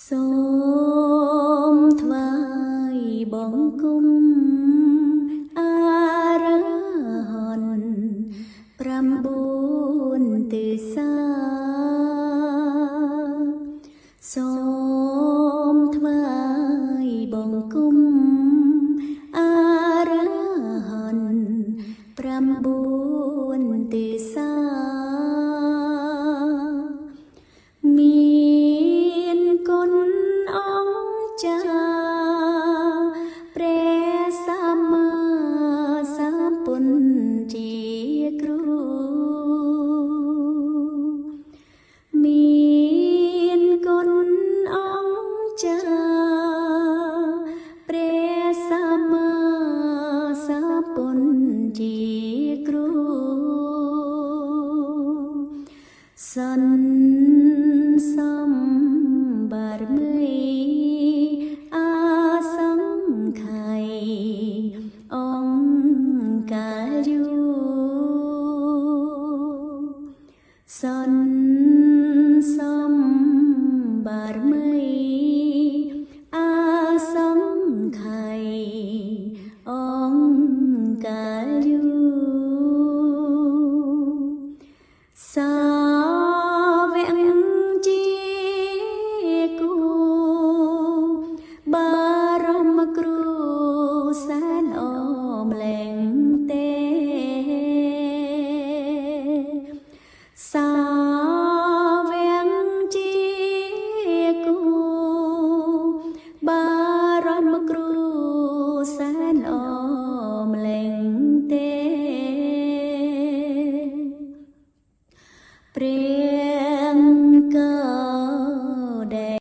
សូមថ្វាយបង្គំអរហន្ត9ទិសាសូមថ្វាយបង្គំអរហន្ត9ទិសាមានគុណអង្គចាព្រះសម្មាសម្ពុទ្ធជាគ្រូមានគុណអង្គចាព្រះសម្មាសម្ពុទ្ធជាគ្រូសន្សំបារមីអាសង្ខ័យអង្គកាលយូសន្សំបារមី